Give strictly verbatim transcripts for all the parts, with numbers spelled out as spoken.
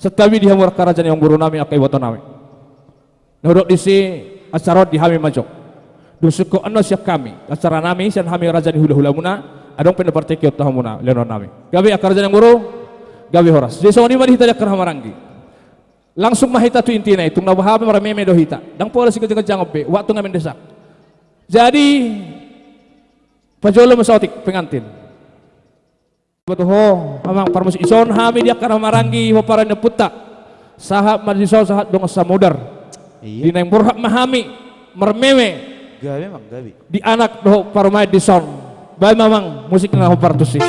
Santabi di hamu angka raja ni amangboru nami, angka iboto nami. Na hudok disi, acara on di hami ma jolo. Dung singkop annon sian hami, acara nami, sian hami raja ni hula-hula muna, adong pe na partingkian tu hamuna, lehonon nami. Gabe angka raja ni amangboru, gabe horas. Jadi songon i ma di hita di angka na marhahamaranggi. Langsung ma hita tu intina i, tung na boha pe marmeme do hita. Ndang pola siganjang-ganjangon be, waktu nga mendesak. Jadi, pajolo ma saotik pengantin. Boto ho, amang parmusik, dison hami di angka na marhahamaranggi, pomparan ni ompunta. Sahat ma dison, sahat dongan samudar. Iya. Di naeng borhat ma hami, marmeme. Gabe, amang, gabe. Di anak dohot parumaen dison. Baen ma, amang, musikna hombar tusi.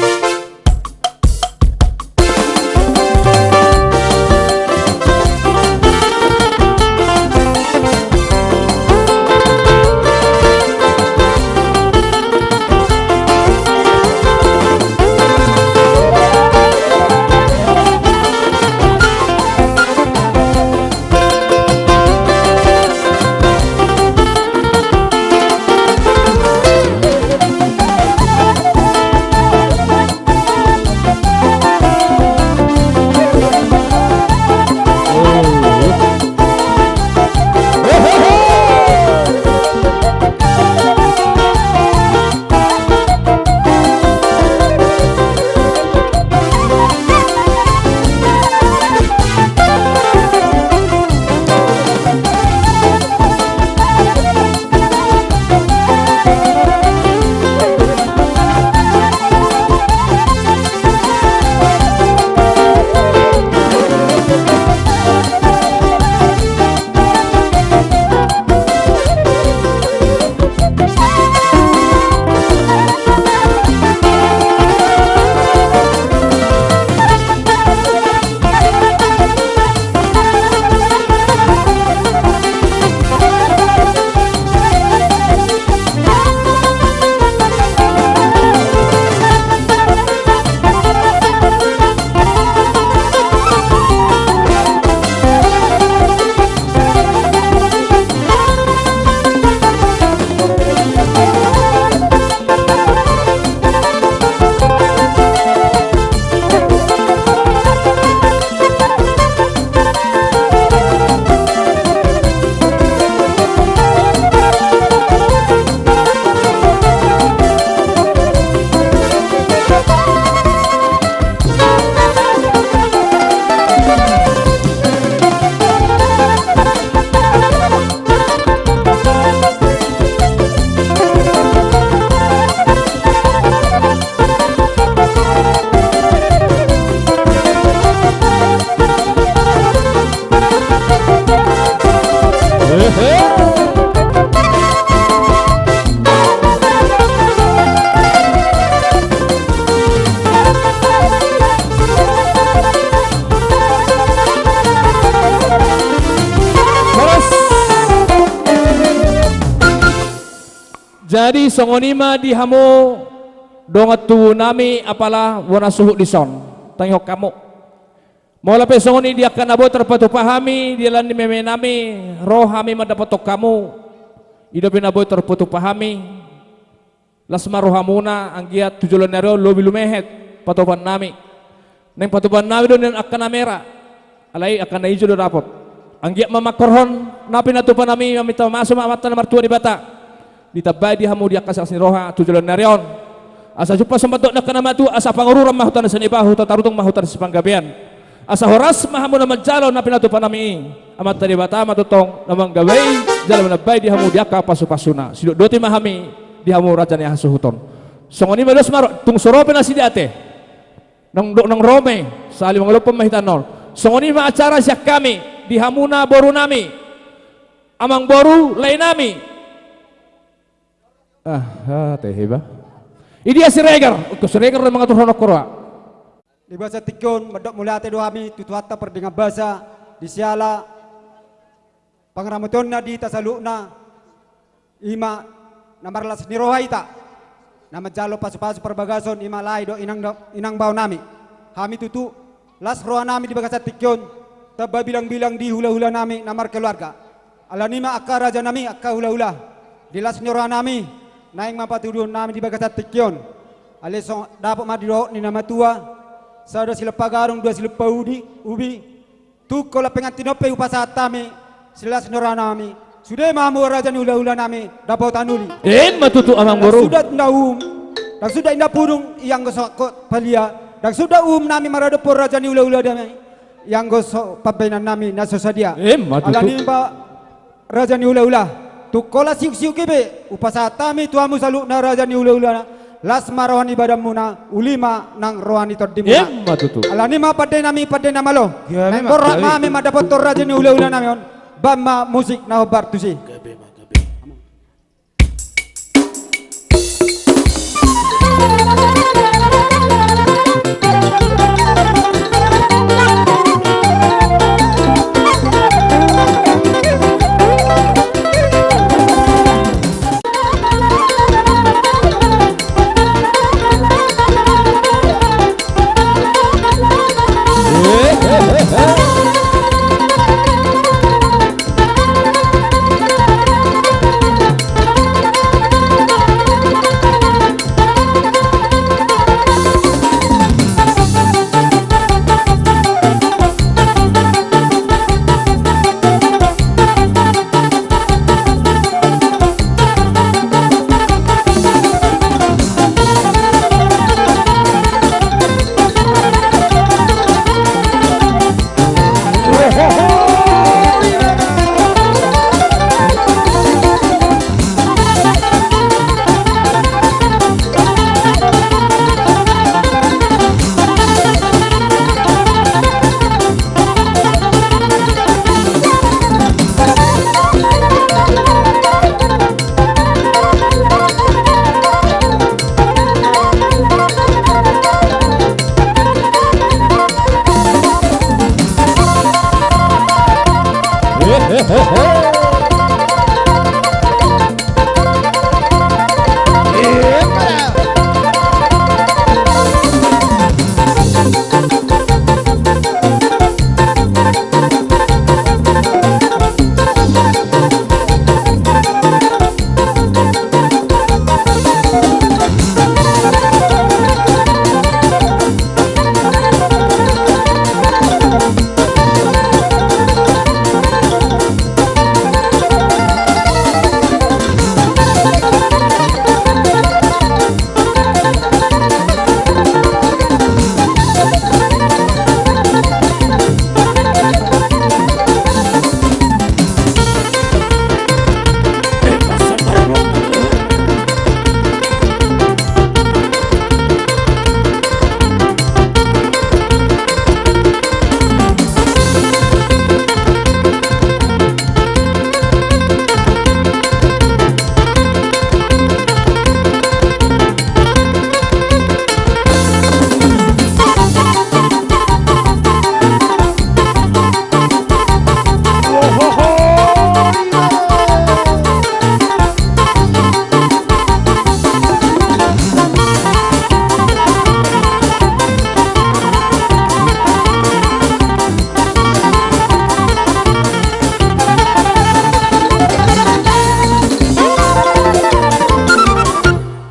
Jadi songon i ma di hamu dongan tubu nami apala bona suhut dison. Tangihon hamu. Molo pe songon i di angka na boi tarpatupa hami di dalan ni meme nami, ro hami mandapothon hamu. I dope na boi tarpatupa hami. Las ma rohamuna, anggiat tu joloan ni ari on lobi lumehet patupaon nami. Naeng patupaon nami do nian angka na mera. Alai angka na ijo do dapot. Anggiat ma manghorhon na pinatupa nami, maminta mamasu ma Amanta na martua Debata. Ditambai di hamu di angka silas ni roha tu joloan ni ari on. Asa jumpang sumandok ni angka na matua, asa pangururan ma huta na sian iba, huta tarutung ma huta na sipanggabean. Asa horas ma hamu na manjalo na pinatupa nami i. Amanta Debata ma tongtong na manggabeai jala manambai di hamu di angka pasupasuna. Sidok boti ma hami di hamu raja ni hasuhuton. Songon i ma dos ma ro, tung so ro pe nasida ate. Naung dok naung ro ma i, sahali mangalophon ma hita annon. Songon i ma acara sian hami di hamuna boru nami, amangboru lae nami. Ah, ah, tehe ba. Idia Siregar, uku Siregar do mangaturhon on, koroa. Di bagasan tingki on mandok mauliate do hami tu Tuhanta pardenggan basa di siala pangaramotonna di hita saluhutna, i ma na marlas ni roha hita na manjalo pasupasu parbagason, i ma lae dohot inang, inang bao nami. Hami tutu las roha nami di bagasan tingki on, tamba bilangbilang di hulahula nami na markeluarga. Alani i ma angka raja nami, angka hulahula, di las ni roha nami naeng ma patuduhon nami di bagasan tingki on. Alai songon dapot ma di dohot ni na matua, sada silompa gadong, dua silompa udi, ubi, Tung holan pengantin on pe hupasahat hami, silas ni roha nami. Sude ma hamu raja ni hula-hula nami, dapotan uli. Ima tutu amang boru. Ndang suda inda uhum, ndang suda inda pudung, ianggo so angkot palia. Ndang suda uhum nami maradophon raja ni hula-hula nami, ianggo so pambahenan nami na so sadia. Ima tutu. Alani i ma raja ni hula-hula, tung holan siuk-siuk i pe hupasahat hami tu hamu saluhutna raja ni hula-hula, las ma roha ni badanmuna, uli ma nang roha ni tondimuna. Ima tutu. Alani i ma pande nami pande na malo. Nang gorhat ma hami mandapothon raja ni hula-hula nami on. Bahen ma musik na hombar tusi.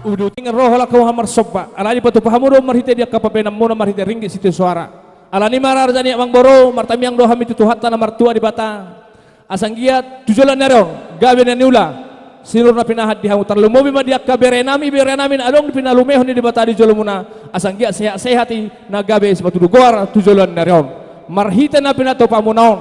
Uduting ro holan hamu marsomba, alai dipatupa hamu do marhite di angka pambahenanmuna marhite ringgit sitio soara. Alani i ma raja ni amang boru, martamiang do hami tu Tuhanta na martua Debata. Asa anggiat tu joloan ni ari on, gabe na niula sinur na pinahan di hamu, tarlumobi ma di angka bere nami, bere nami na adong pinalumehon ni Debata di jolomuna. Asa anggiat sehat-sehat i na gabe sipatudu goar tu joloan ni ari on. Marhite na pinatupamuna on,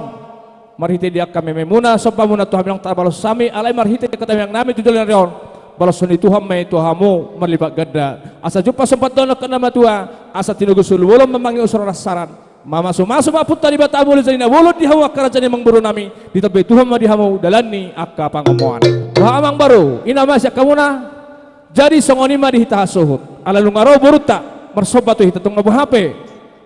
marhite di angka mememuna, sombamuna tu hami, naung tarbalos hami, alai marhite di angka tamiang nami tu joloan ni ari on, baloshon ni Tuhan ma i tu hamu marlipat ganda. Asa jumpang somba dohot angka na matua, asa tinogu solu bolon, mamangihon solu ransaran. Mamasumasu ma Ompunta Debata molo jadi na bolon di hamu angka raja ni amang boru nami, ditambai Tuhan ma di hamu dalan ni angka pangomoan. Boha amang boru, i na ma sian hamuna. Jadi songon i ma di hita hasuhut. Ala nunga ro borunta, marsomba tu hita, tung na boha pe,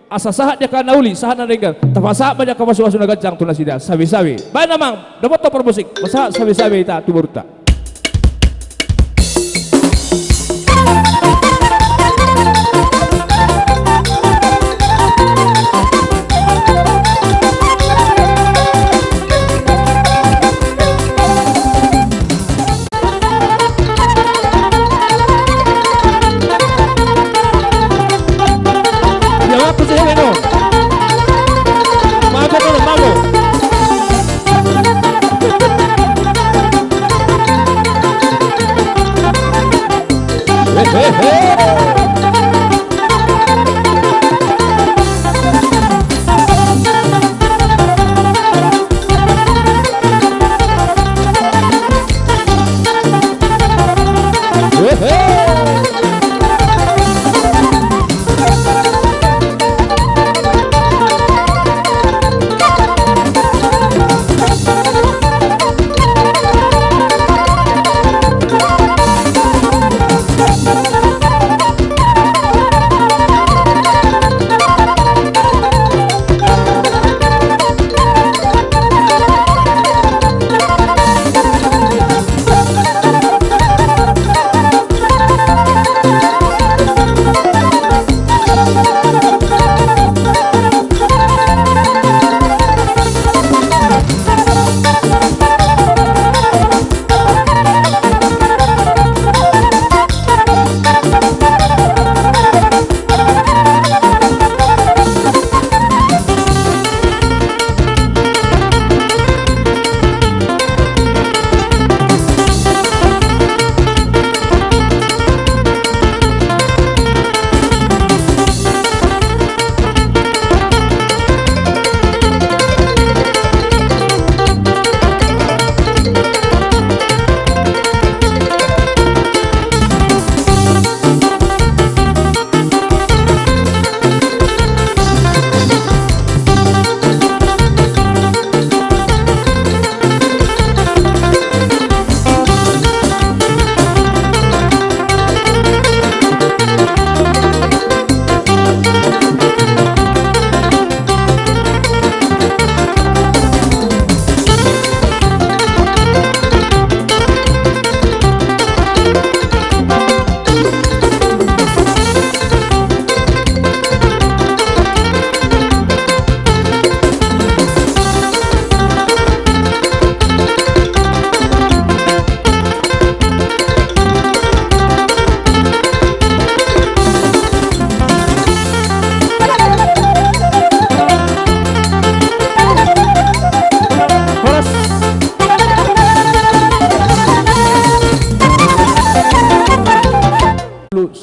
asa sahat di angka na uli, sahat na denggan, tapasahat ma di angka pasupasu na ganjang tu nasida. Sabe-sabe. Baen amang, dapothon parmusik, pasahat sabe-sabe hita tu borunta. Ia, waktu saya, Beno. Mabok, Beno, mabok.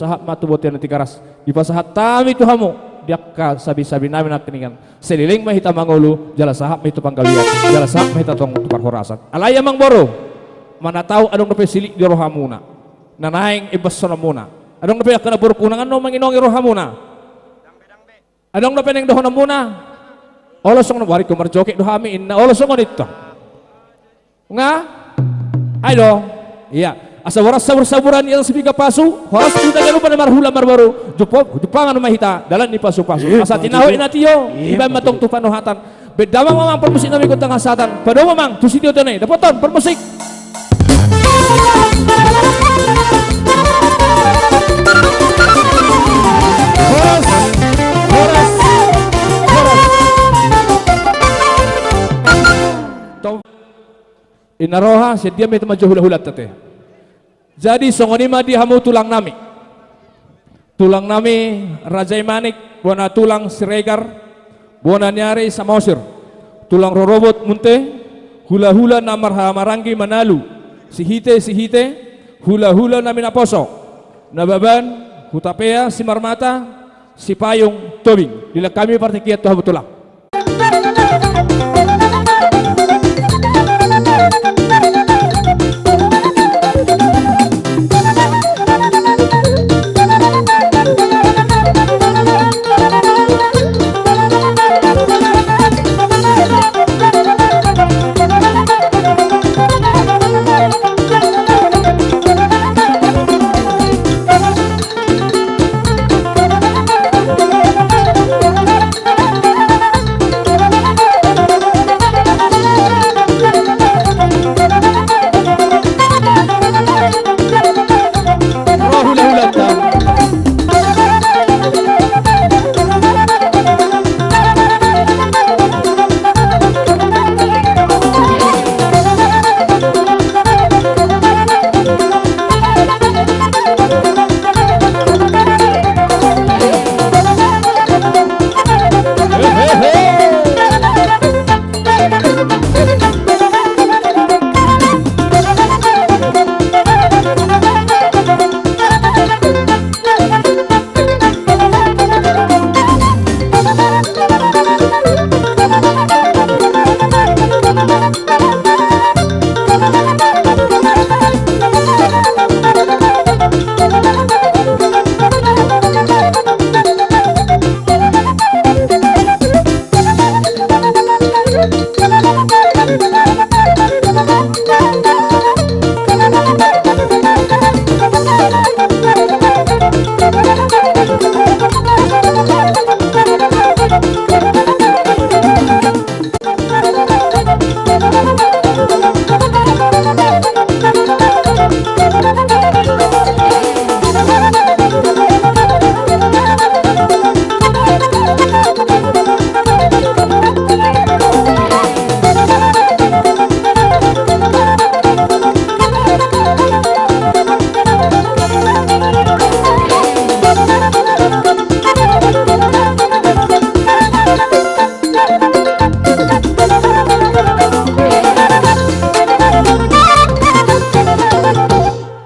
sahat ma tu bontean na Tigaras. Dipasahat hami tu hamu di angka sabisabi nami nangkiningan. Saleleng ma hita mangolu, jala sahat ma hita tu panggabean, jala sahat ma hita tong tu parhorasan. Alai amangboru, manatau adong dope silik di rohamuna na naeng imbashononmuna. Adong dope angka na borungku na nunga manginongi rohamuna. Adong dope naeng dohononmuna. Olo songon, wari, marjoget do hami, ninna, olo songon i tong. Nga? Ai do. Ia. Asa boras sabur-saburan, ia sipiga pasu, horas tu hita ganup, marhula marboru, jumpa, jumpangan ma hita dalan ni pasu-pasu. Asa tinahu i na tio, dibaen ma tong tu panuhatan. Baen damang ma amang parmusik nami gondang hasahatan. Padomu ma amang tu situtu na i, dapothon parmusik. Horas, horas, horas. Tong. Ninna roha, sian dia ma hita manjou hula-hulanta te. Jadi songon i ma di hamu tulang nami. Tulang nami Raja i Manik, bona tulang Siregar, bona ni ari Samosir. Tulang rorobot Munte, hula-hula na marhaha-maranggi Manalu, Sihite, Sihite, hula-hula nami naposo, Nababan, Hutapea, Simarmata, Sipayung, Tobing. Dilehon hami partingkian tu hamu tulang.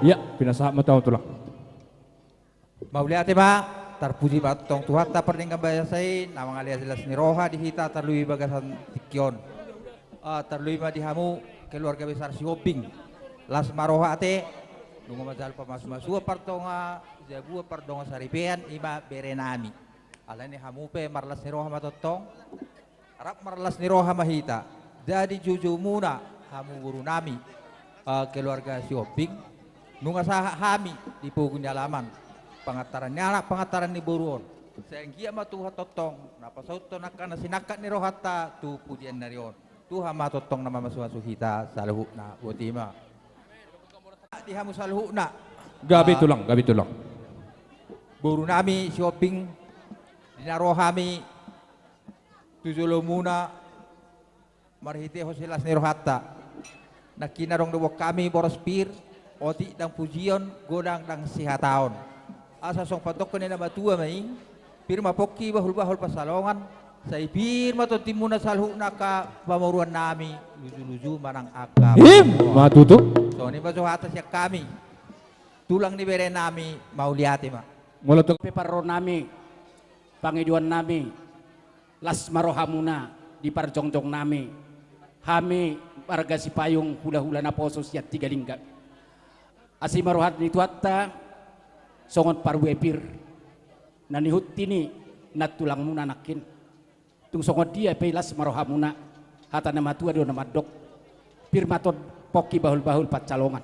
Ia, pinasahat ma tu hamu tulang. Mauliate ma, tarpuji ma tong Tuhanta pardenggan basa i, na mangalehon las ni roha di hita tarlumobi bagasan tingki on. Ah, tarlumobi ma di hamu keluarga besar Sihombing. Las ma roha ate, nunga manjalo pamasumasuon pardongan jabu, pardongan saripeon, i ma bere nami. Alani hamu pe marlas ni roha ma tongtong. Rap marlas ni roha ma hita. Jadi joujoumuna hamu boru nami, eh, keluarga Sihombing, nunga sahat hami di pogu ni alaman, pangantaran ni anak, pangantaran ni boru on. Sai anggiat ma Tuhan tongtong na pasauthon angka na sinangkap ni rohanta tu pudian ni ari on. Tuhan ma tongtong na mamasumasu hita saluhutna. Botima. Di hamu saluhutna. Gabe, ah, tulang, gabe tulang. Boru nami Sihombing, di na ro hami tu jolomuna marhitehon silas ni rohanta. Nangkin adong do boan hami boros pir, otik ndang pujion, godang ndang sihataon. Asa songon pandohan ni na matua ma i, pir ma pongki, bahulbahul pansalongan, sai pir ma tontimuna saluhutna angka pamoruon nami, lujuluju manang angka. Ima tutu. Songon i ma jo hata sian hami. Tulang ni bere nami, mauliate ma. Molo tung pe parro nami, pangidoan nami, las ma rohamuna di parjongjong nami, hami marga Sipayung, hulahula naposo Siantigalingga. Asi ma roha ni Tuhanta songon parbue pir na nihut ni nantulangmuna nangkin. Tung songon dia pe las ma rohamuna, hata na matua do na mandok: Pir ma tondimuna pongki, bahulbahul pansalongan.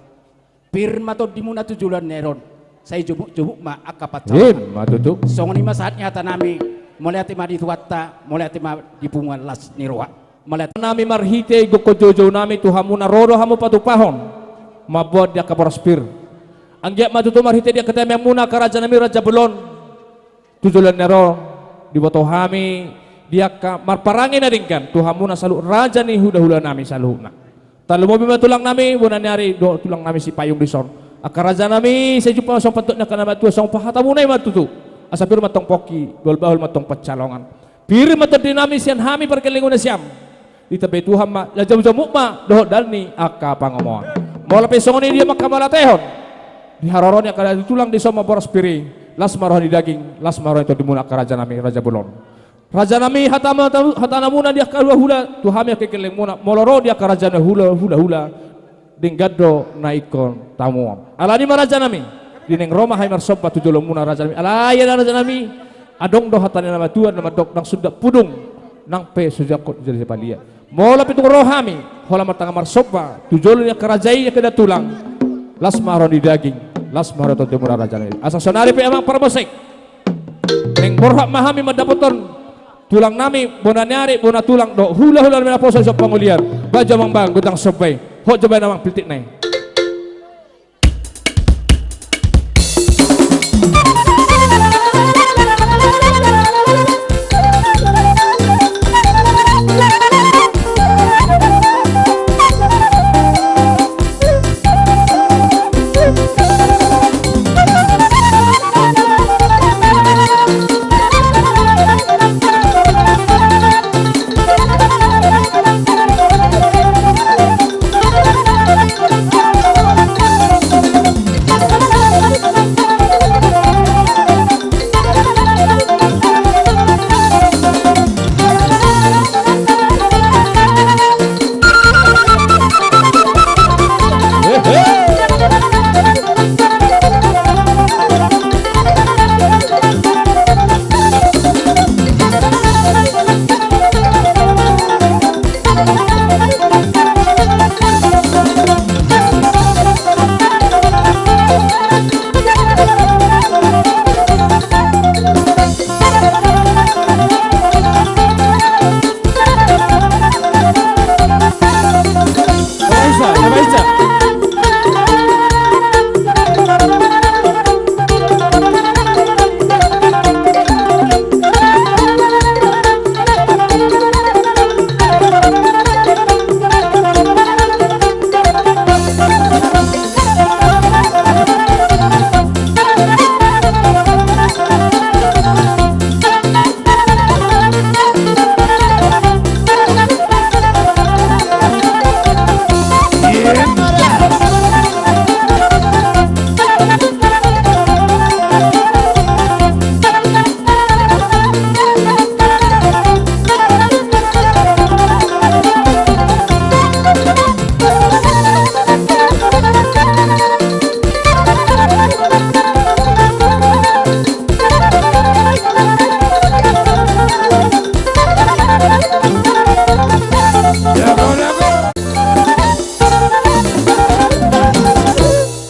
Pir ma tondimuna tu joloan ni ari on, sai jomukjomuk ma angka pansalongan. Ima tutu. Songon i ma sahat ni hata nami, mauliate ma di Tuhanta, mauliate ma di punguan las ni roha. Mauliate. Nami marhite gokhon joujou nami tu hamuna, ro do hamu patupahon mamboan di angka boras pir. Anggiat ma tutu marhite di angka tamiangmuna angka raja nami, raja bolon, tu joloan ni ari on, diboto hami di angka marparange na denggan tu hamuna saluhut raja ni hulahula nami saluhutna. Tarlumobi ma tulang nami Bona ni Ari dohot tulang nami Sipayung dison. Angka raja nami, sai jumpa ma songon pandohan ni angka na matua, songon pahatamuna i ma tutu: Asa pir ma tong pongki, bahulbahul ma tong pansalongan. Pir ma tondi nami sian hami pargellengmuna sian. Ditambai Tuhan ma las jomukjomuk ma dohot dalan ni angka pangomoan. Molo pe songon i, dia ma angka mauliatehon di haroro ni angka tulang dison, mamboan boras pir i, las ma roha ni daging, las ma roha ni tondimuna angka raja nami, raja bolon. Raja nami, hata ma-, hata namuna di angka hulahula tu hami angka gellengmuna, molo ro di angka raja na hula, hulahula, denggan do na ingkon tamuon. Alani ma raja nami, di naeng ro ma hami marsomba tu jolomuna raja nami. Alai ala raja nami, adong do hata ni na matua na mandok: Nang so undat pudung, nang pe so jangkot jadi palia. Molo pe tung ro hami holan martanga marsomba tu jolo ni angka raja i, angka da tulang, las ma roha ni daging, las ma roha ni tondimuna raja nami. Asa sonari pe amang parmusik, naeng borhat ma hami mandapothon tulang nami Bona ni Ari, bona tulang dohot hulahula nami naposo sian Pangolian. Bahen jo amang, bahen gondang somba i. Hot jo, bahen amang piltik na i.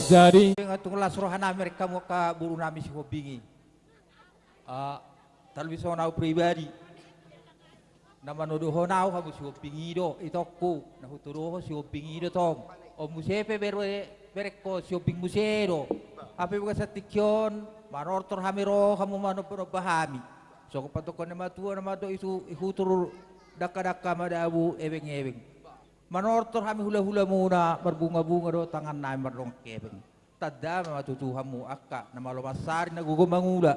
Jadi, tung las roha nami marenggan hamu angka boru nami Sihombing i. Ah, tarlumobi songon au pribadi, na manodohon au hamu Sihombing i do itongku, na hutodohon Sihombing i do tong. On muse pe bere, berengko Sihombing muse do. Hape bagasan tingki on, manortor hami ro hamu manombanomba hami. Songon pandohan ni na matua na mandok: Ihutur dangkadangka, madabu ebeng-ebeng. Manortor hami hulahulamuna, marbungabunga do tangan nami mardongan hepeng. Tanda ma tutu hamu angka na malo mansari, na gogo mangula.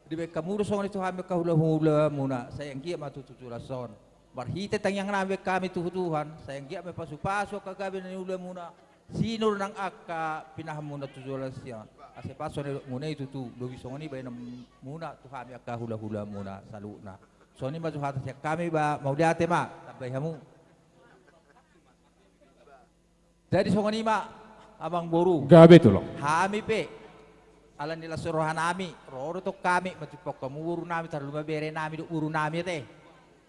Dibahen hamu do songon i tu hami angka hulahulamuna, sai anggiat ma tutu jolo songon i. Marhite tangiang nami bahen hami tu Tuhan, sai anggiat ma pasupasu angka gabe na niulamuna. sinur nang angka pinahanmuna tu joloan on. Asa pas songon i didokmuna i tutu, lobi songon i baenonmuna tu hami angka hulahulamuna saluhutna. Songon i ma jo hata sian hami ba, mauliate ma, tambai hamu. Jadi songon i ma, amangboru. Gabe tulang. Hami pe, ala ni las ni rohanami, ro do tong hami manjumpa hamu borunami, tarlumobi berenami dohot borunami ate.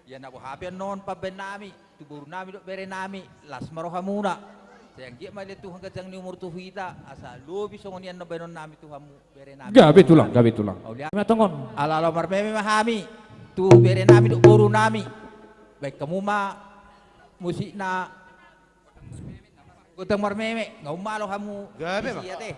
Ia na boha pe annon pambahenonnami tu borunami dohot berenami, las ma rohamuna. Sai anggiat ma dilehon Tuhan ganjang ni umur tu hita, asa lobi songon i annon baenonnami tu hamu berenami. Gabe tulang, gabe tulang. Mauliate. Ala laho marmeme ma hami tu berenami dohot borunami. Baen hamu ma musikna. Gondang marmeme, nga umalo hamu. Gabe ma. Isi ate.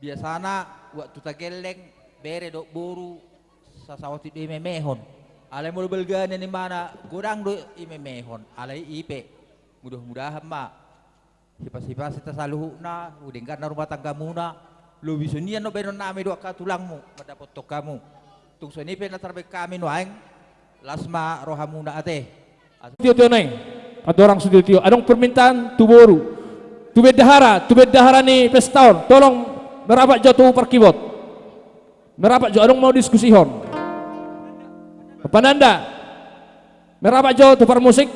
Biasana waktu tagelleng bere dohot boru sasaotik do imemehon. Alai molo balga nian imana godang do imemehon. Alai i pe, mudah-mudahan ma hipas-hipasna saluhutna, dengganna rumah tanggamuna, lobi songon i annon baenonnami dohot angka tulangmu mandapothon hamu. Tung songon i pe na tarbaen hami nuaeng, las ma rohamuna ate. Tio-tio nai, andorang sutio-tio, adong permintaan tu boru, tu bendahara, tu bendahara ni pesta on, tolong merapat jo tu parkibot. Merapat jo, adong mau diskusi hon. Pananda. Merapat jo tu parmusik.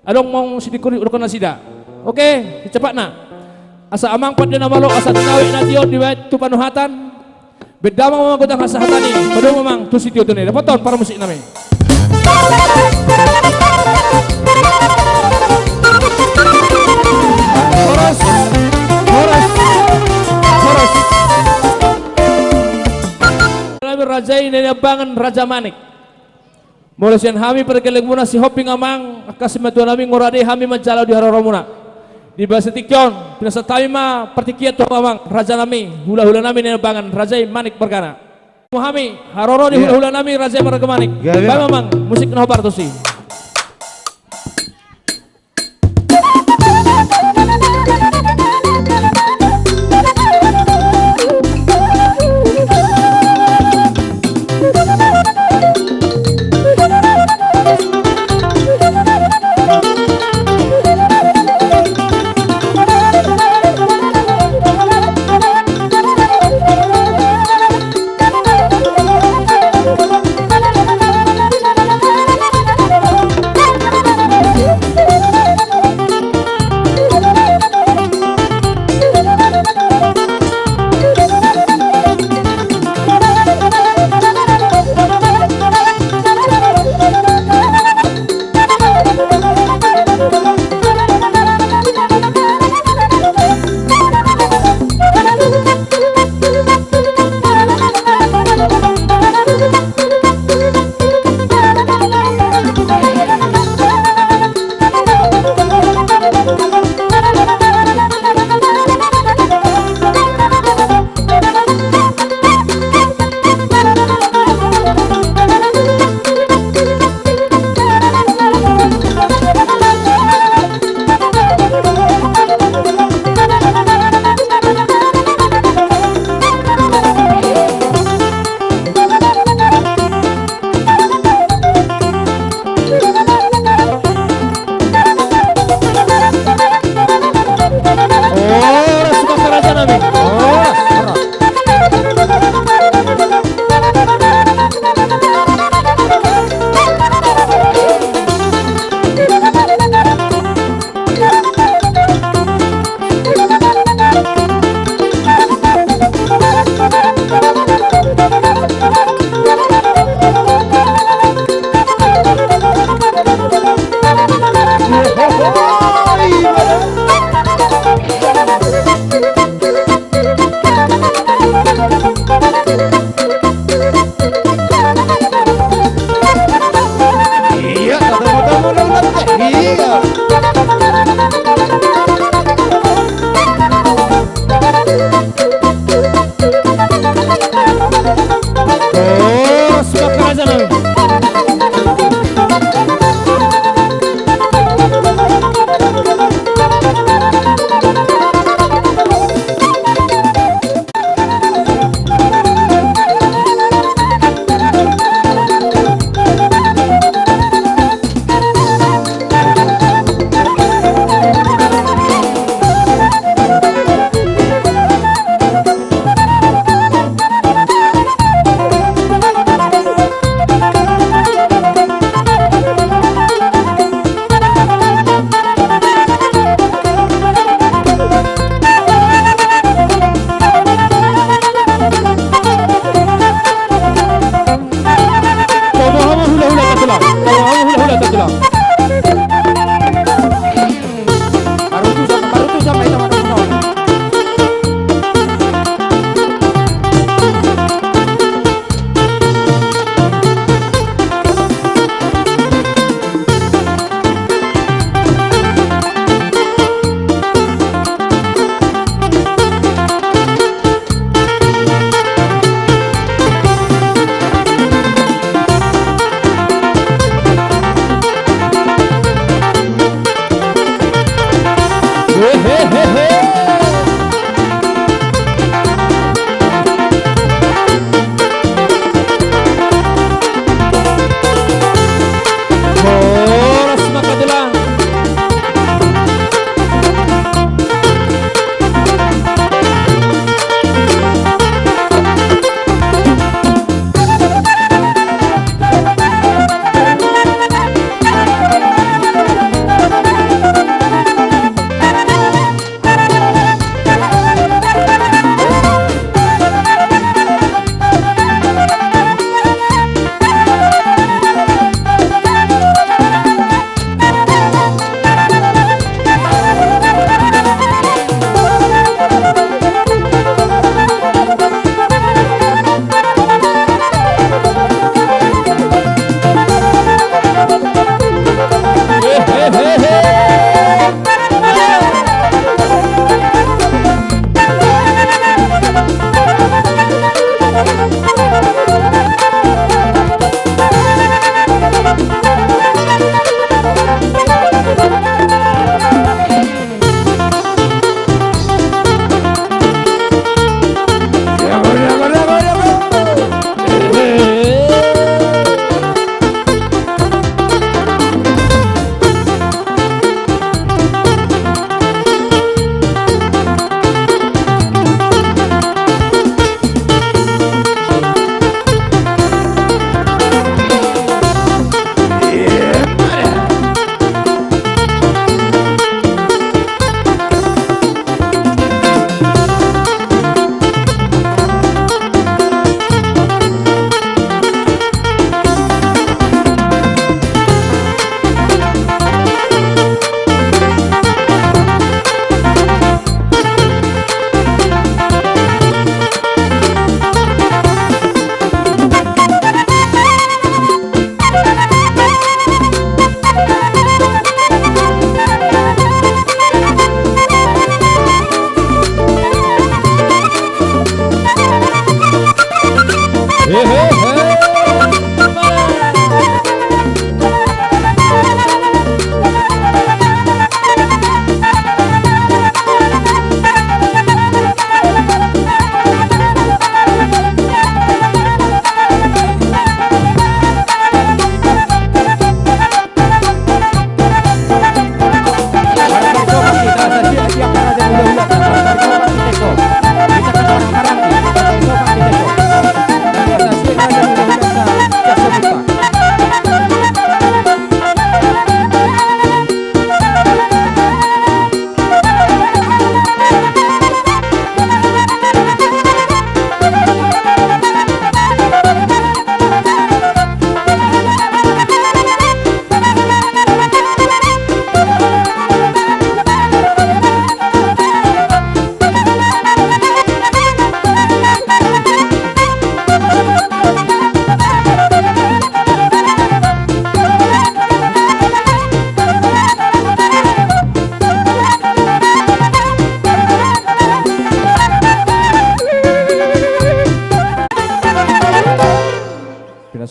Adong mau sidikuri urukan nasida. Oke, secepatna. Asa amang pande na malo, asa tinawek na tio dibaen tu panuhatan. Benda ma godang hasahatan i. Padomu amang tu sitio-tio nai. Dapothon parmusik nami. Horas, horas, horas. Raja i Nai Nababan, Raja Manik. Molo sian hami pargellengmuna, sihombing amang, angka simatua nami, nga rade hami manjalo di haroromuna. Di bagasan tingki on, pinasahat hami ma partingkian tu hamu amang, raja nami, hula-hula nami Nai Nababan, Raja i Manik margana. Hami, haroro ni hula-hula nami, Raja i marga Manik. Baen ma amang, musik na hombar tusi.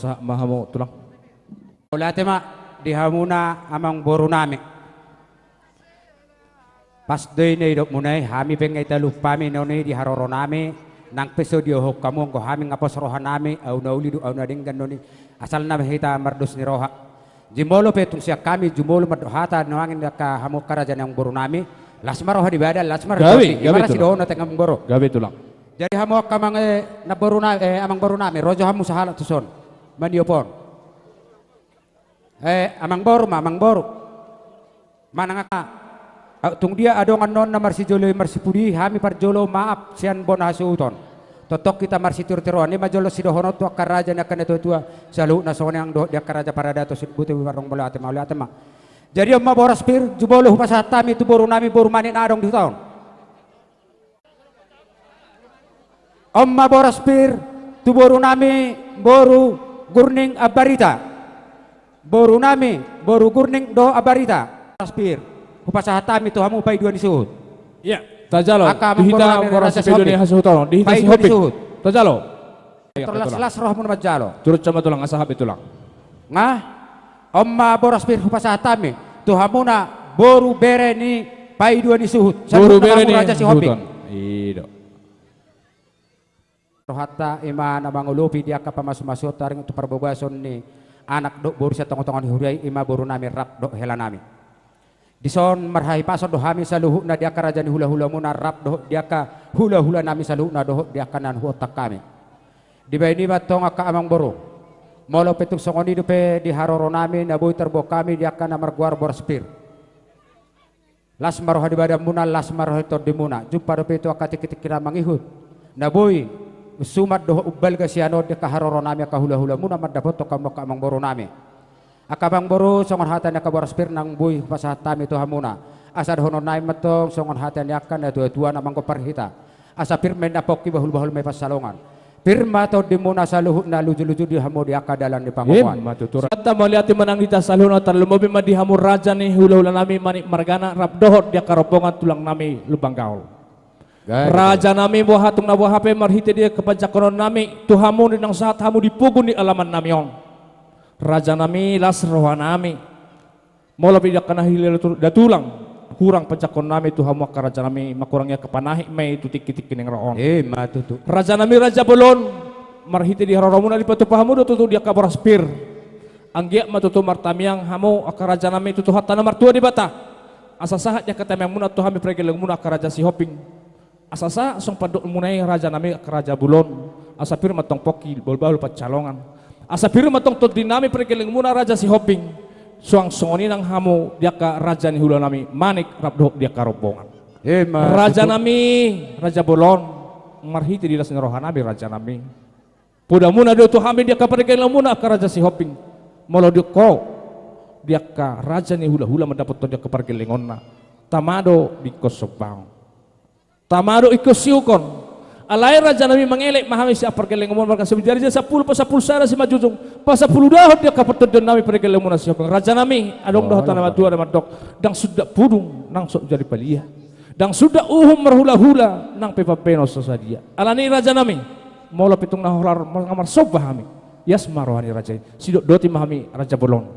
Sahat ma hamu, Tulang. Mauliate ma di hamuna amangborunami. Pas do i na didokmuna i, hami pe nga i talup hami non i di haroronami, nang pe so diohop hamu, anggo hami nga pos rohanami, au na uli do au na denggan non i, asal nama hita mardos ni roha. Jumolo pe tung sian hami, jumolo mandok hata nuaeng di angka hamu angka raja ni amangborunami, las ma roha di badan, las ma roha di tondi, ima ra sidohonon tu amangboru. Gabe, Tulang. Jadi hamu angka amang, eh, namboruna, eh, amangborunami, ro jo hamu sahalak tuson. Maniop on. Eh, amangboru ma, amangboru. Manang angka, ah, tung dia adong annon na marsijolo i marsipudi, hami parjolo maaf sian bona hasuhuton. Tongtong hita marsitiru-tiruan, i ma jolo sidohonon tu angka raja ni angka natuatua, saluhutna songon i nang dohot di angka raja paradaton, sudut buti, bibara, mauliate ma, mauliate ma. Jadi on ma boras pir, jumolo hupasahat hami tu borunami, boru Manik na adong di huta on. On ma boras pir tu borunami, boru Gurning Ambarita. Borunami, boru Gurning dohot Ambarita. Boras pir, hupasahat hami tu hamu paidoan ni suhut. Ia, tajalo. Angka amangborunami, boras pir, raja paidoan ni suhut on. Di hita paidoan ni suhut. Tajalo. Ia, tor las, Tulang. Las rohamuna manjalo. Turut sama, Tulang, asa hami, Tulang. Nga, on ma boras pir hupasahat hami tu hamuna boru bere ni paidoan ni suhut. Boru bere ni suhut on. Saluhutna hamu raja Sihombing. I do. Rohanta ima na mangolopi di angka pamasu-masuon taringot tu parbogason ni anak dohot boru sian tonga-tonga ni huria i, ima borunami rap dohot helanami. Dison marhahipason do hami saluhutna di angka raja ni hula-hulamuna rap dohot di angka hula-hulanami saluhutna dohot di angka na huontan hami. Dibahen i ma antong angka amangboru, molo pe tung songon i dope di haroronami na boi tarboan hami di angka na margoar boras pir. Las ma roha di badanmuna, las ma roha di tondimuna. Jumpa dope tu angka tingki-tingki na mangihut na boi umsuman dohot umbalga sian on di angka haroronami angka hula-hulamuna mandapothon hamu angka amangborunami. Angka amangboru, songon hata ni angka boras pir naung boi hupasahat hami tu hamuna. Asa dohononnami ma antong songon hata ni angka natuatua na manggompar hita. Asa pir ma inna pongki, bahul-bahul ma i pansalongan. Pir ma tondimuna saluhutna, luju-luju di hamu di angka dalan ni pangomoan. Ima tutu. Sahat ma, mauliate ma nang di hita saluhutna, tarlumobi ma di hamu raja ni hula-hulanami Manik Margana rap dohot di angka rombongan tulangnami Lumban Gaol. Gabe. Rajanami, boha tung na boha pe marhite di angka panjangkononnami tu hamu di naung sahat hamu di pogu ni alamannami on. Rajanami, las rohanami. Molo pe di angka na hilala tu-, da tulang, hurang panjangkononnami tu hamu angka rajanami, mangkurangi angka panahit ma i tu tingki-tingki naeng ro on. Ima tutu. Rajanami raja bolon, marhite di haroromuna dipatupa hamu do tutu di angka boras pir. Anggiat ma tutu martamiang hamu angka rajanami tu Tuhanta na martua Debata. Asa sahat di angka tamiangmuna tu hami pargellengonmuna angka raja Sihombing. Asa sahat songon pandokmuna i rajanami angka raja bolon. Asa pir ma antong pongki, bahul-bahul pansalongan. Asa pir ma antong tondinami pargellengonmuna raja Sihombing. Suang songon i nang hamu di angka raja ni hulanami Manik rap dohot di angka rombongan. Ima tutu. Rajanami raja bolon, marhite di las ni rohanami rajanami. Podamuna do tu hami di angka pargellengonmuna angka raja Sihombing. Molo didok ho di angka raja ni hula-hula mandapothon di angka pargellengonna, tama do di ingkon sombaon. Tama do ingkon siukon. Alai rajanami, mangelek ma hami sian pargellengonmuna marga Simanjuntak, sampulu pasampulu sada Simanjujung, pasampulu dahon di angka partondionnami pargellengonmuna Sihombing. Rajanami, adong do hata na matua na mandok, ndang sundat pudung nang so jadi palia. Ndang sundat uhum marhula-hula nang pe pambahenon so sadia. Alani i rajanami, molo pe tung na holan nga marsomba hami, ias ma roha ni raja i. Sidok doti ma hami raja bolon.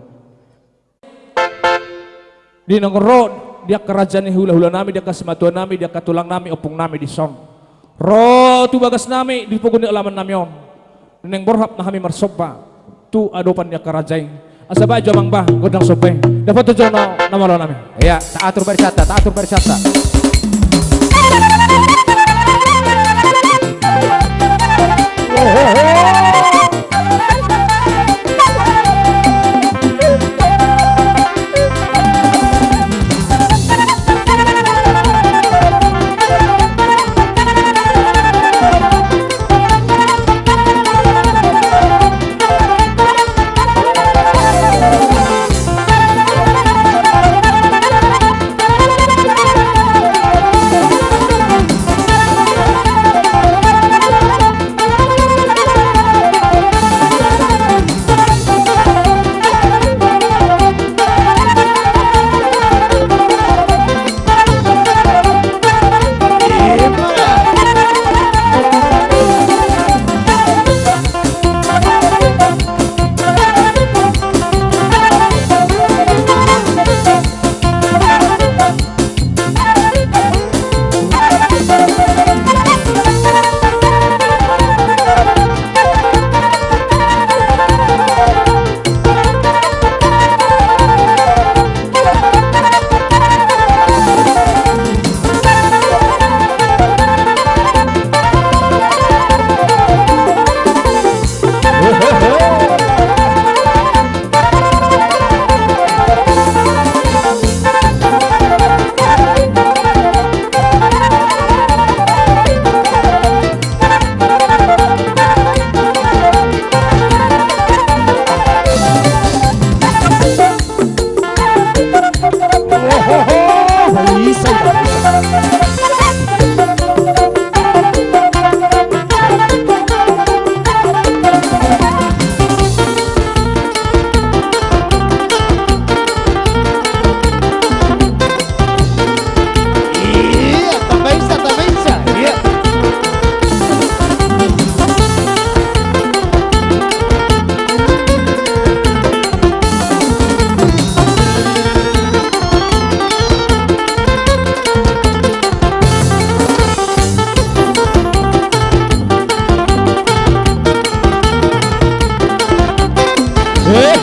Di naung ro di angka raja ni hula-hulanami, di angka simatuanami, di angka tulangnami, ompungnami dison. Ro tu bagasnami di pogu ni alamannami on. Naeng borhat ma hami marsomba tu adopan ni angka raja i. Asa baen jo amang bah gondang somba i. Dapothon jo na malonami. Ia, taatur barisanta, taatur barisanta.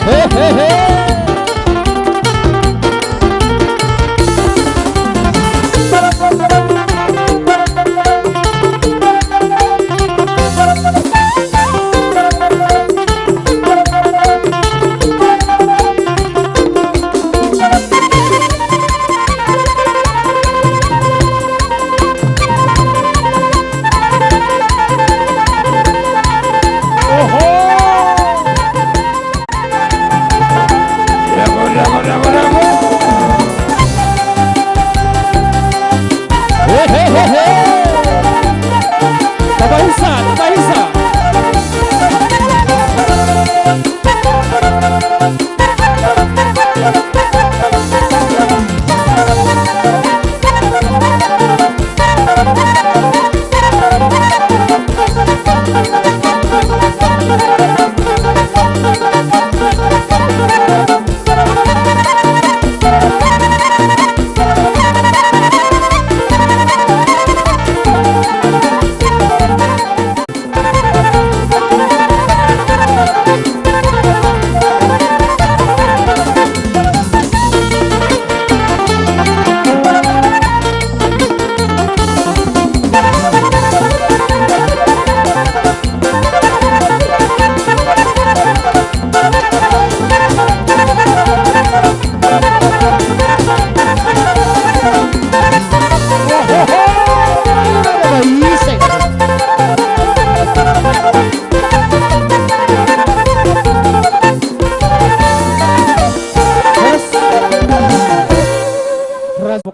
He, he, he.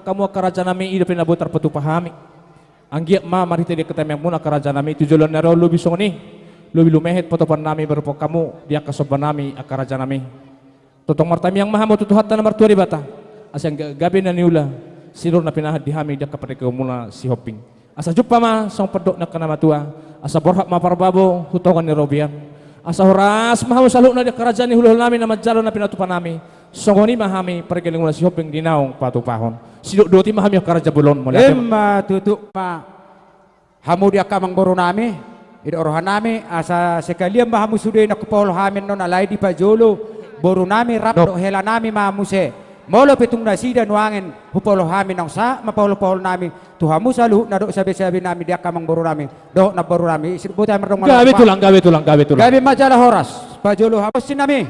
Hamu angka raja nami, i dope na boi tarpatupa hami. Anggiat ma marhite di angka tangiangmuna angka raja nami, tu joloan ni ari on lobi songon i, lobi lumehet patupaon nami marupothon hamu di angka somba nami angka raja nami. Tongtong martangiang ma hamu tu Tuhanta na martua Debata, asa anggiat gabe na niula, sidung na pinahan di hami di angka pardengganmuna Sihombing. Asa jumpang ma songon pandok ni angka na matua, asa borhat ma parbabo tu tonga ni robean. Asa horas ma hamu saluhutna di angka raja ni hulahula nami na manjalo na pinatupa nami. Songon i ma hami pardengganmuna Sihombing di naung patupahon. Sidok doti ma hami angka raja bolon, mauliate ma. Ima tutu ma. Hamu di angka amangboru nami, didok roha nami, asa sekalian ma hamu sude na hupasahat hami annon, alai dipajolo boru nami rap dohot hela nami ma muse. Molo pe tung nasida nuaeng hupasahat hami, naung sahat ma pahompu-pahompu nami tu hamu saluhutna dohot sabe-sabe nami di angka amangboru nami dohot namboru nami. Sidok boti hami mardongan. Gabe tulang, gabe tulang, gabe tulang. Gabe ma jala horas. Pajolo hamu pargonsi nami.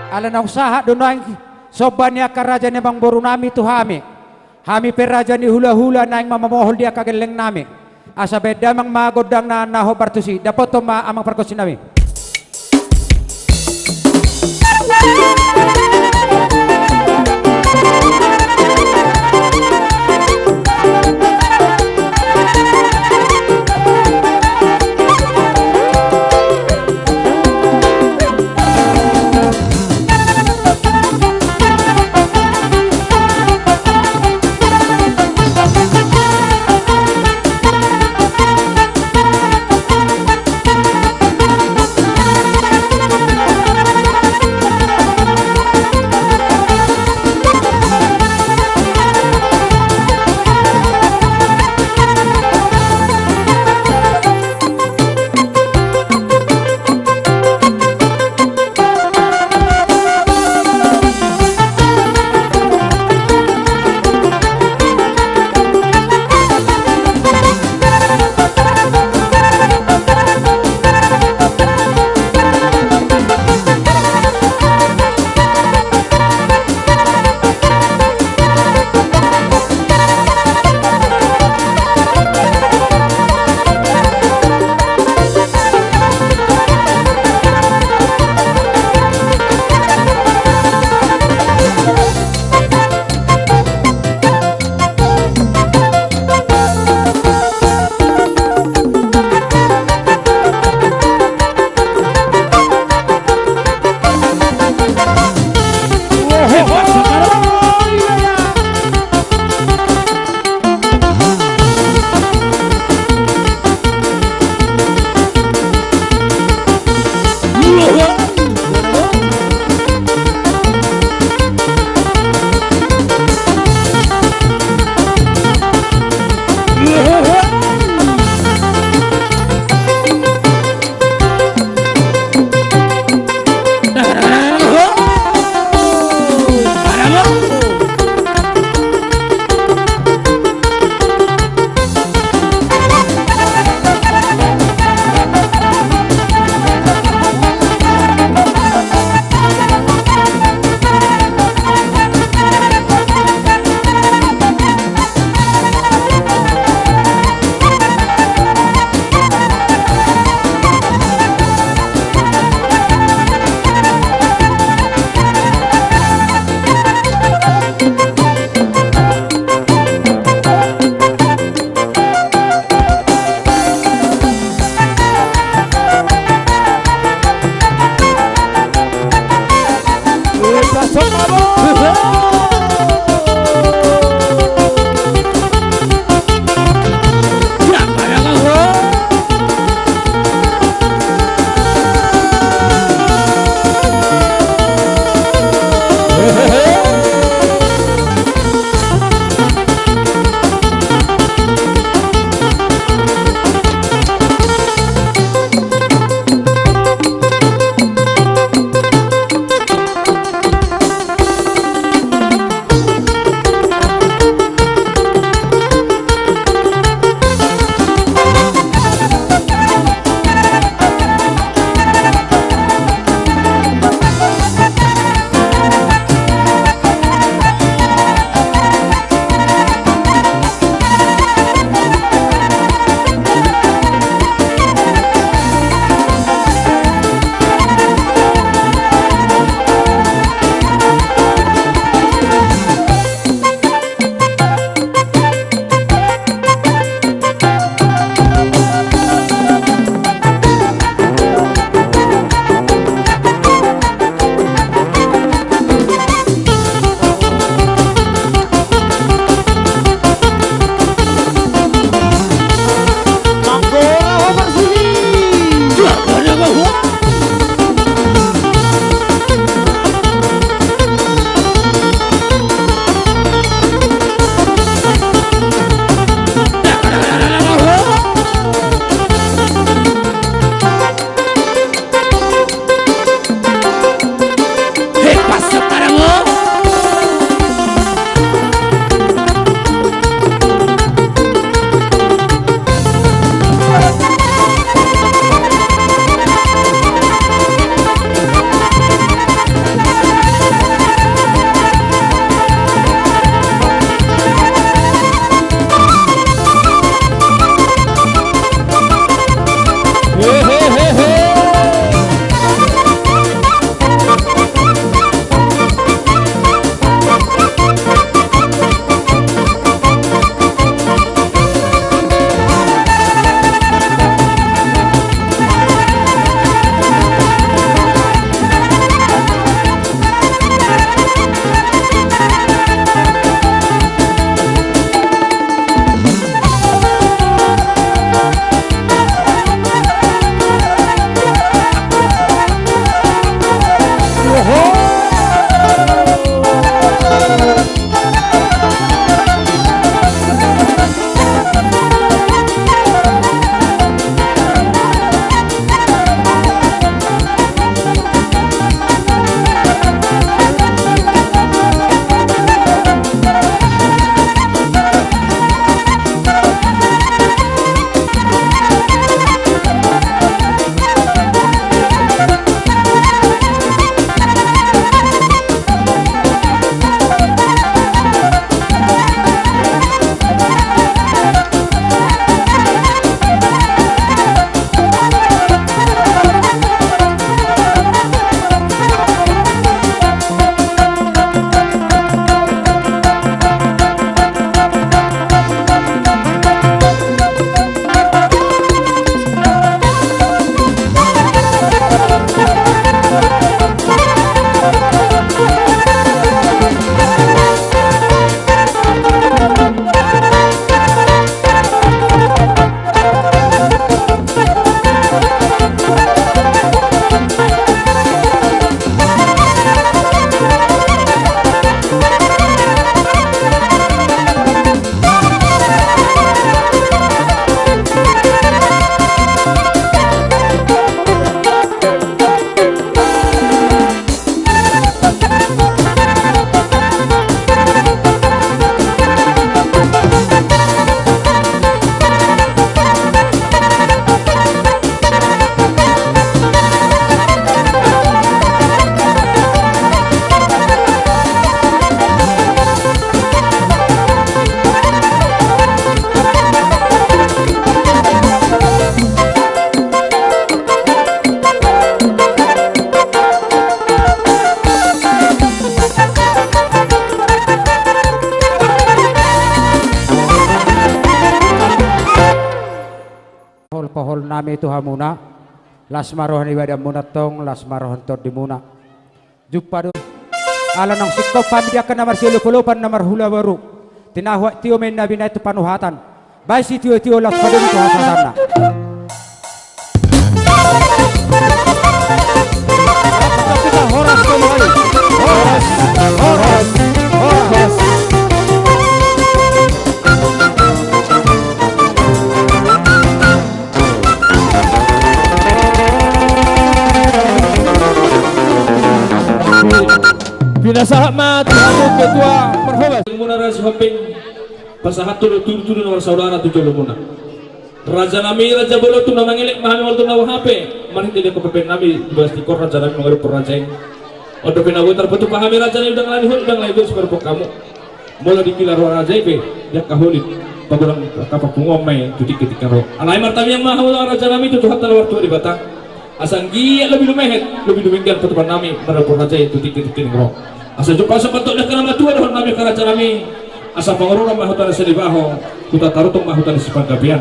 Ala naung sahat do nuaeng somba ni angka raja ni amangboru nami tu hami. Hami pe raja ni hulahula naeng ma mamohol di angka gelleng nami. Asa bahen damang ma gondangna na hombar tusi. Dapothon ma amang pargonsi nami. Pohol-pohol nami tu hamuna, las ma roha ni badanmuna tong, las ma roha ni tondimuna. Jumpa do. Ala naung singkop hami di angka na marsiolop-olopan na marhula boru. Tinahu aek tio ma inna binahen tu panuhatan. Baen sitio-tio las padomu tu hasahatanna. Horas, horas, horas, horas. Pinasahat ma tu hamu ketua Marhobas. Muna Raja Sihombing, pasahat tu tudu-tudu na marsaudara tu jolomuna. Raja nami, raja bolon, tu na mangelek ma hami molo tu na boha pe. Marhite di angka pepeng nami, di bagas tingkos raja nami mangadopi raja i. On dope na boi tarpatupa hami raja nami, ndang lain holi, ndang lain boi simarupok hamu. Molo di kila roha raja i pe, di angka holin, pagodang angka papunguan ma i tu tingki-tingki ro. Alai martangiang ma hamu raja nami tu Tuhanta na martua Debata. Asa anggiat lobi lumehet, lobi dumenggan patupaon nami, maradophon raja i tu tingki-tingki ro. Asa jumpa so patok di angka na matua dohot nami angka raja nami. Asa Pangururan ma huta ni Saribaho, Huta Tarutong ma huta ni Sipanggabean.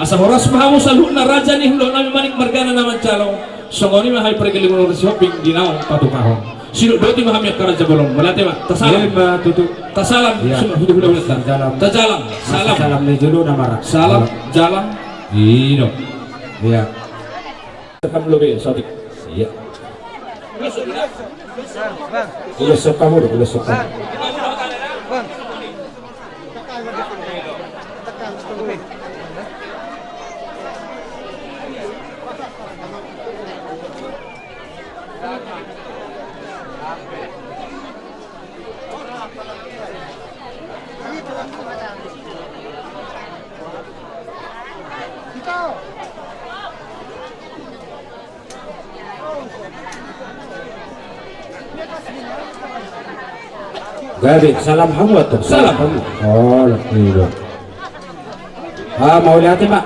Asa horas ma hamu saluhutna raja ni hulahula nami Manik margana na manjalo. Songon i ma hami pargellengon Raja Sihombing di naung patupahon. Sidok boti ma hami angka raja bolon. Mauliate ma. Tasalam. Ima tutu. Tasalam. Iya. Sudah, sudah, sudah, sudah. Tajalang. Tajalang. Salam. Salam ni jolo na mara. Salam. Jalang. Ino. Iya. Rekam dulu be, saotik. Iya. Ulos sokam dulu, ulos sokam. Gabe, salam hamu atong. Salam. Salam hamu. Oh, lagi lo. Ah, mauliate ma.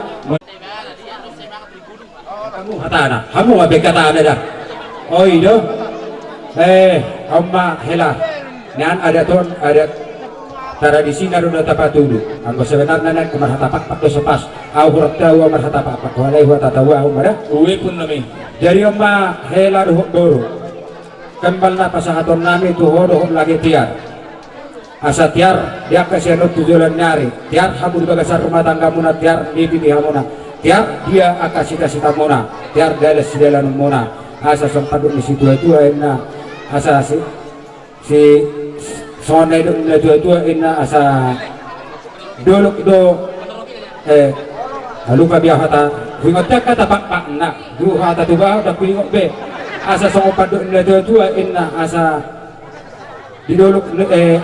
Hamu hatana, hamu ma be hatana da. O i do. Eh, on ma hela. Nian adat on, adat tradisi na do na tapatudu. Anggo sebenarna nian marhata pakpak do so pas. Au hurang tahu au marhata pakpak. Walai huhata tahu au ma da. Ue pun nami. Jadi on ma hela dohot boru. Kembal na pasahaton nami tu ho dohot lage tiar. Asa tiar di angka sianon tu joloan ni ari, tiar hamu di bagasan rumah tanggamuna, tiar nipi di hamuna, tiar dia angka sita-sitamuna, tiar dalan sidalanmuna. Asa songon pandok ni situa-tua inna, asa si, si, songon na nidok ni natua-tua inna, asa dolok do, eh, lupa bia hata, huingot angka tapakpakna, du hata tuba, ndang huingot be. Asa songon pandok ni natua-tua inna, asa di dolok, eh,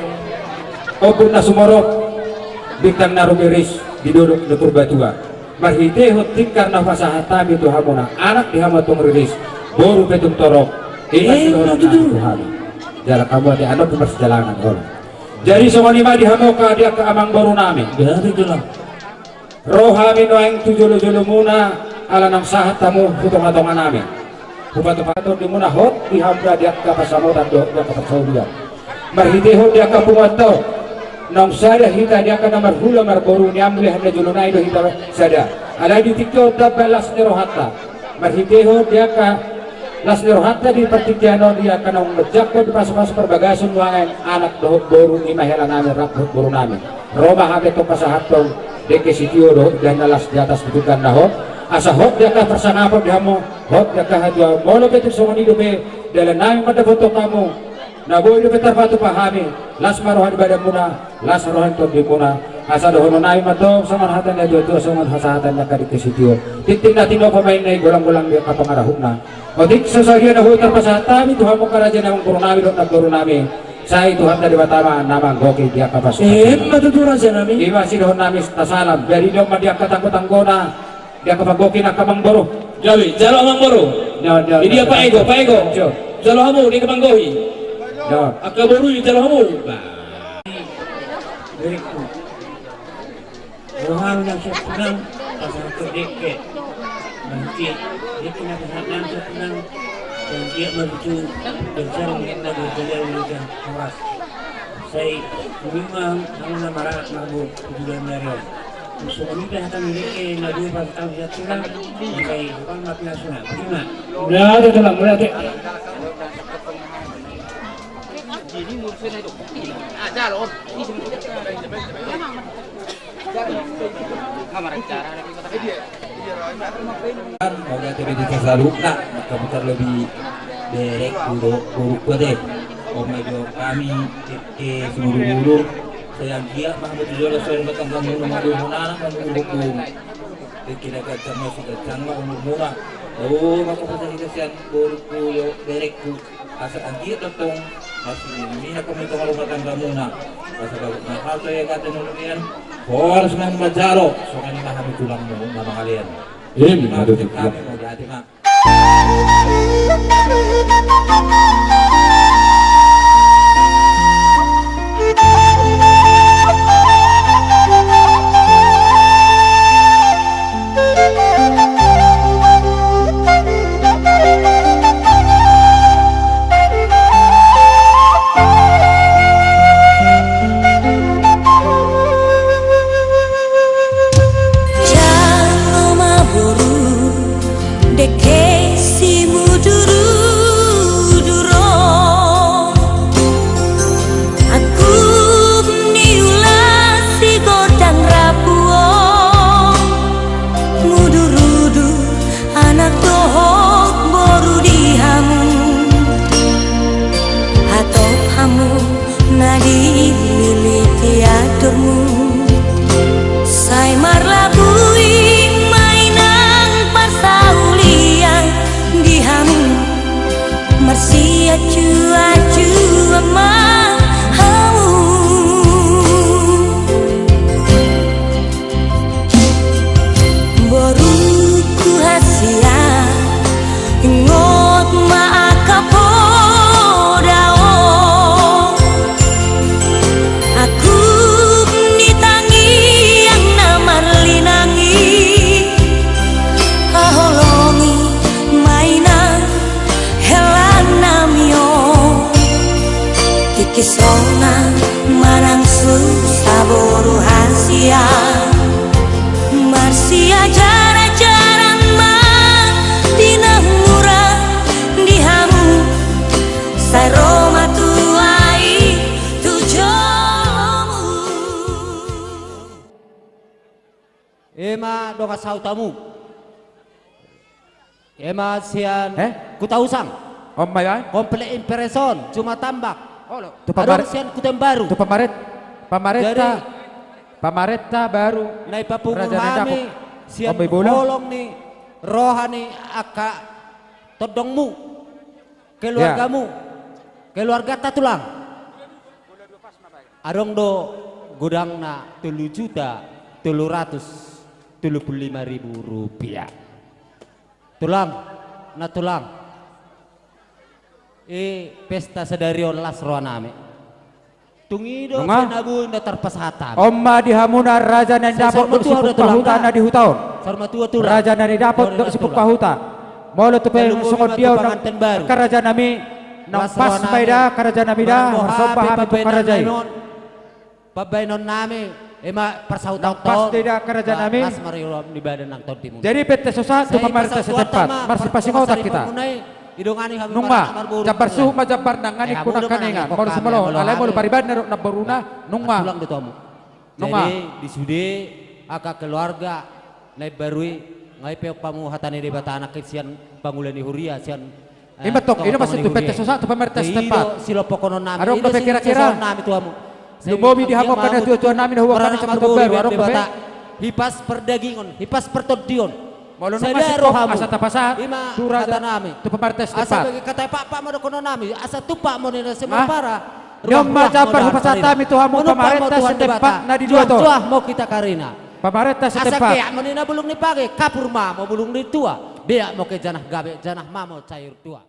ombun na sumorop, bintang na rumiris, di dolok ni Purbatua. Marhitehon tingkar na pasahat hami tu hamuna, anak di hamu antong riris, boru pe tung torop. Eh, ima tutu. Jala hamu ate anak tu marsijalangan on. Jadi songon i ma di hamu angka, di angka amangboru nami. Jadi tulang. Ro hami nuaeng tu jolo-jolomuna, ala naung sahat hamu tu tonga-tonga nami. Hupatupa tondimuna hot di hamu da di angka pansamotan dohot di angka parsaulian. Marhitehon di angka punguanta on, naung sada hita di angka na marhula marboru, nian mauliate na jolo nai do hita sada. Alai di tingki on tamba las ni rohanta. Marhitehon di angka las ni rohanta di partingkian on, di angka naung manjangkon di pasu-pasu parbagason nuaeng, anak dohot boru, ima hela nami rap dohot boru nami. Ro ma hami antong pasahathon dengke sitio dohot indahan na las di atas di pinggan na hot. Asa hot di angka parsangapon di hamu, hot di angka hatuaon. Molo pe tung songon i dope dalan nami mandapothon hamu, na boi dope tarpatupa hami, las ma roha ni badanmuna, las roha ni tondimuna. Asa dohonon nami ma antong songon hata ni natua-tua, songon hasahatan ni angka dengke sitio. Tintin na tinopa ma inna i, golang-golang di angka pangarahutna. Otik so sadia na boi tarpasahat hami tu hamu angka raja nami, boru nami dohot namboru nami. Sai Tuhanta Debata ma na manggohi di angka pasu-pasu. Ima tutu raja nami. Ima sidohonon nami, tasalam. Jadi on ma di angka tanggo-tanggona, di angka panggohi ni angka amangboru. Gabe, jalo amangboru. Di dia Pak Ego, Pak Ego. Jalo hamu di angka panggohi. Angka boru i jalo hamu. Bah. Ro hami na siap tunang, pasahathon dengke. Dengke, dengke na pasahat nami siap tunang. Dengke ma tutu, berjalan, berjalan, berjalan, horas. Sai, hami ma, hami na maranak marboru, tujuan dari on. Songon i pe hata ni dengke na dua pasu taon di Natuna, di Pai Hukal ma pinasuna. Prima. Mulai ate, Tulang, mulai ate. Mauliate ma di hita saluhutna, mangkamutar lobi berengku dohot borungku ate. On ma didok hami, dengke simudurudur. Sai anggiat ma hamu tu jolo, sai ro ma tanggamuna, mangurupi anak, mangurupi boru. Dengke na ganjang ma, sai ganjang ma umurmuna. Laho mangkamutar hita sian borungku dohot berengku. Asa anggiat do tong marsininaminan hamu tu rumah tanggamuna. Asa bagot ma hata i, angka na uli nian, horas ma hamu manjalo, songon i ma hami tulangmu na mangalean. Ima tutu, Tulang. Mauliate ma. Jalo ma boru, dengke simudurudur on. Angkup ni ula sigordang rapu on. Mudurudur anak dohot boru di hamu. Hatop hamu na dililiti andormu. Sai marlabui ma inang parsaulian di hamu. Marsiacuacuan ma hamu. Borungku hasian, ingot ma angka poda on. Angkup ni tangiang na marlinang i, haholongi ma inang hela nami on. Tingki sonang manang susa boru hasian, marsiajarajaran ma di na mura di hamu. Sai ro ma tua i tu jolomu. Ima dongan sahuta hamu. Ima sian, eh? Kuta Usang. On ma i, eh? Komplek Imprison, Juma Tambak. Olo. Tu pamare-, adong sian Kuta Imbaru. Tu pamaret-, pamarenta, jadi, pamarenta baru. Na ipapungu hami sian holong ni roha ni angka tondongmu, keluargamu, ya, keluarganta, Tulang. Adong do godangna tolu juta tolu ratus tolu pulu lima ribu rupiah. Tulang, na Tulang. I pesta sadari on las rohanami. Tung i do, nunga, na boi na tarpasahat hami. On ma di hamuna raja na nidapot dohot sipungka huta na di huta on. Raja na nidapot dohot sipungka huta. Molo tung pe songon dia on, angka rajanami, naung pas ma i da, angka rajanami da, marsomba hami tu angka raja i. Pambahenonnami, ima parsahutaon, naung pas do i da, angka rajanami. Las ma roham di badan nang tondimuna. Jadi, pesta so sahat tu pamarenta setempat, marsipasingot hita. Nunga, jambar suhut ma jambar nangkaning, eh, hamu do manang, molo sumolo, alai molo pariban na dohot namboruna, nunga. Tulang do tu hamu. Nunga. Jadi, di sude angka keluarga na imbaru i, nga i pe umpama hata ni Debata, nangkin sian pangula ni huria, sian, eh, ima tong, i do maksud tu pesta so sahat tu pamarenta setempat. Adong dope kira-kira. Lumobi di hamu angka natuatuanami na huakan sian Kuta Imbaru, adong dope? Hipas pardagingon, hipas partondion. Molo nunga singkop asa tapasahat tu raja, tu pamarenta setempat. Asa bagi kata pakpak ma dohononnami, asa tumpak ma ninna sian parpara. Nion ma jambar hupasahat hami tu hamu pamarenta setempat na di dua on. Juah-juah ma hita karina. Pamarenta setempat. Asa keak ma ninna bulung ni page, kapur ma, ma bulung ni tua. Beak ma ke janah gabe, janah ma, ma cair tua.